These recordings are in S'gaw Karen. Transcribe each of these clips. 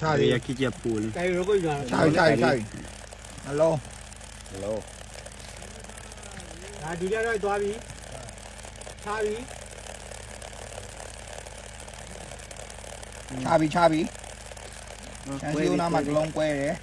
ဆါလံ ဆါလံ ဆါလံ hello hello ဒုတိယတော့သွားပြီ ဆါပြီ ဆါပြီ ဆါပြီ ဆါရှင်းဦးနားမှာတစ်လုံးကွဲတယ်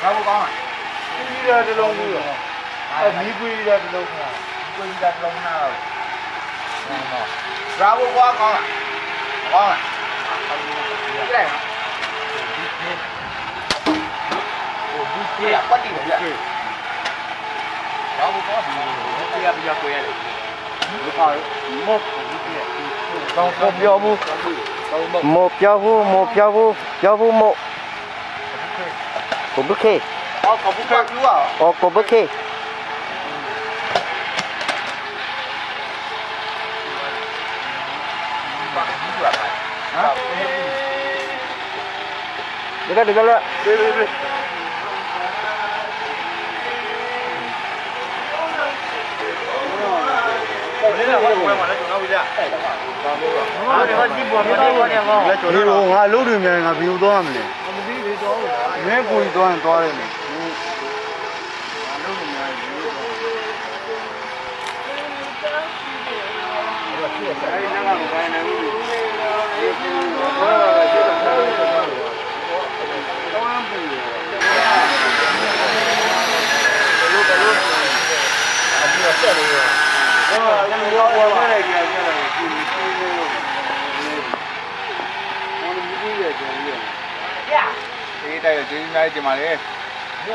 Bravoကောင်းလား။ ကွီးဒီးတစ်လုံးဘူးရော။ အဲမီးကွီးဒီးတစ်လုံးခဏ။ ကွီးဒီးတစ်လုံးခဏ။ Bravoကောင်းလား။ ကောင်းလား။ ကြည့်လိုက်နော်။ ဟိုဘူးသေးကွက်တိတယ်ဗျ။ Bravoကောင်း။ ဘူးသေးကပြောက်ကွဲရတယ်။ မုတ်ပြောဘူး မုတ်ပြောဘူး မုတ်ပြောဘူး ပြောဘူးမုတ် ကိုဘုခေ အော် ကိုဘုခေ တကလၢ မင်းတို့ငါအလုပ်တွေများငါဘယ်လိုသွားမလဲ။ မင်းကိုယ်ကြီးသွားရင်သွားတယ်လေ။ တၢ်ယိာ် ကျေးဇူးများကြီးတင်ပါတယ်။ အံၤ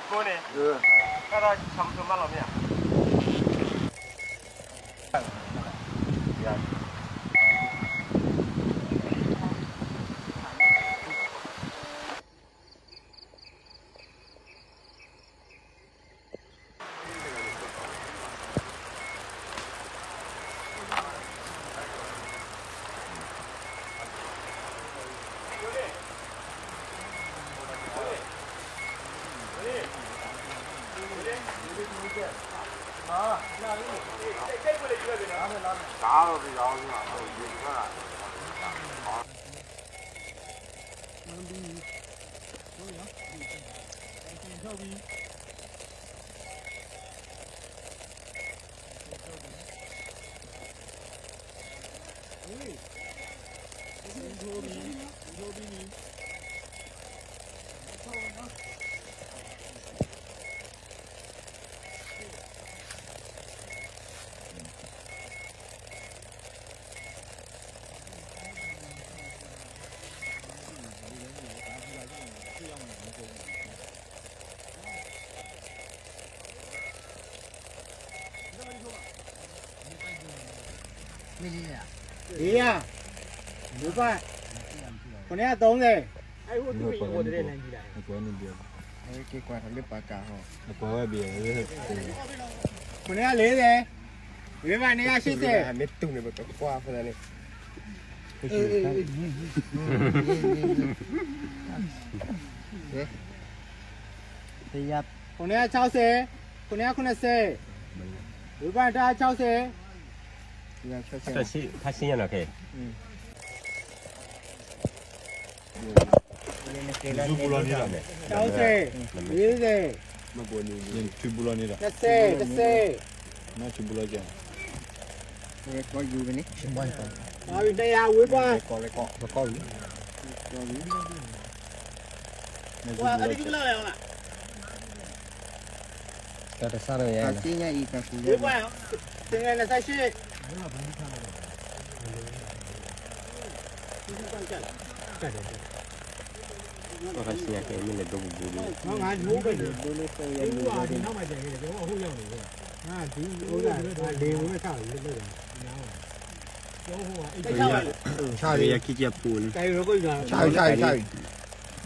ဖိန့ၣ် အဲၣ်ဒိးဆၢမုၢ်မၤလီၤမ့ၢ်ဧါ. မ့ၢ်လံဧါ, ဝ့ဘၣ်, ခိၣ်နံၣ်အသုံးဆယ်, က့ၤကွၢ်ထီၣ်လၢပာ်ကါဟီ, ခိၣ်နံၣ်အလေးဆယ်, ဝ့ဘၣ်န့ၣ်အရှစ်ဆယ်, မ့ၢ်တူၢ်န့ၣ် ပကကွၢ်ဖဲန့ၣ်, ခိၣ်နံၣ်ခြောက်ဆယ်, ခိၣ်နံၣ်ခုနစ်ဆယ်, ဝ့ဘၣ်တၢ်ခြောက်ဆယ်, ခါဆံညါနီၤခဲ ခြောက်ဆယ်, လေးဆယ်, နှစ်ဆယ်, တစ်ဆယ်, နှစ်ရာ်ဝ့ဘၣ်, တၢ်တဆါတဂၤ, ဝ့ဘၣ်, နှစ်ဆယ်ရှစ်, ဆါအံၤ, ဆါအံၤ, ဆါအံၤ,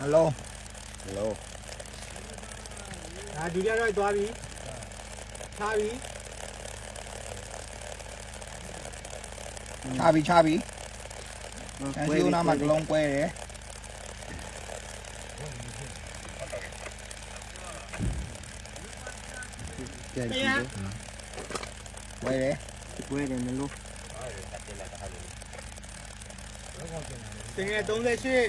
hello, hello, ဒုတိယတော့သွားပြီ, ဆါပြီ, ဆါပြီ, ဆါပြီ, ဆါအံၤ, နမၤကလုံးကွဲတယ်, ကွဲတယ်, ကွဲတယ်, နလို့ စင်ငယ်သုံးဆယ့်ရှစ်,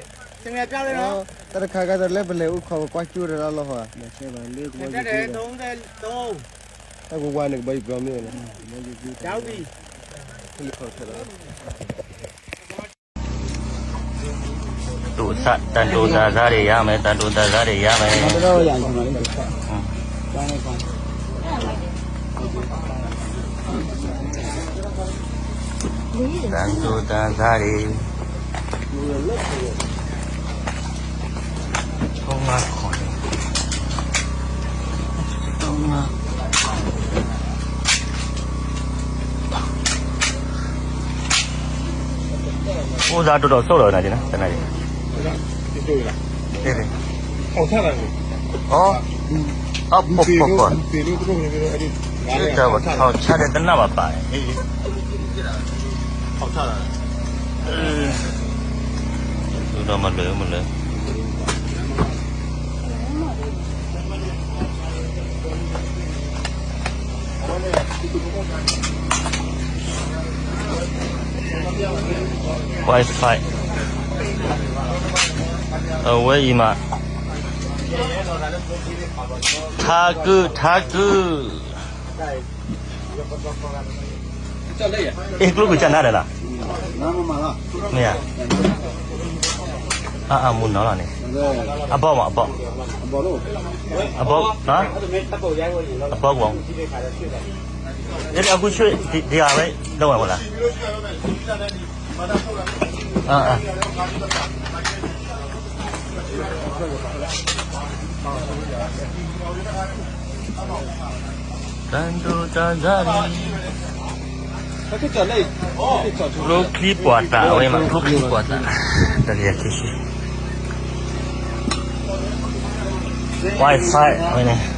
စင်ငယ်ပြောက်လေးနော်, တၢ်တခါခါတလဲပလဲၤအိၣ်ခိးကကွၢ်ကၠိတရၣ်လီၤဟီ, စင်ငယ်သုံးဆယ့်သုံး, တၢ်ကဝါန့ၣ်ကဘၣ်ယပြောမ့ၢ်ဝဲလဲၣ်, ရောက်ပြီ, တၢ်ဒိတၢ်ဆါးတွေရမယ်, တၢ်ဒိတၢ်ဆါးတွေရမယ်, တၢ်ဒိတၢ်ဆါးတွေ, သုံးငါးခုနှစ်, သုံးငါး အိၣ်သးတိၢ်ဒီးဆိၣ်လီၤနၤ, တနၤ, အီၣ်, အီၣ်, ပီၢ်ပီၢ်ပီၢ်, ဒီးမၤလၢမၤလၢ Wi-Fi အဝဲအံၤမး, ထါကုၢ် ထါကုၢ်, အ့ၣ် ကျိကွံာ်ကနါဒီးလီၤ, မ့ၢ်ဧါ, အမူနီၤလီၤန့ၣ်, အဘီမး အဘီ, အဘီ, အဘီကဝီၤ, ယဲဒၣ်အဃုဆွေ, ဒ်အဝဲ, ဒီဝဲမးလၢ တၢ်ဒိတၢ်ဆါးန့ၣ်, ကျိချံပှၤသးဝဲမး, ကျိချံပှၤသး, တၢ်လၢယခံဆံ, Wi-Fi ဝဲန့ၣ်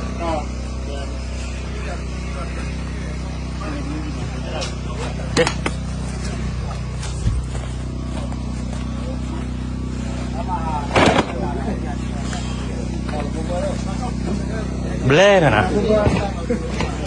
ဘျဲၣ်နၤနၤ,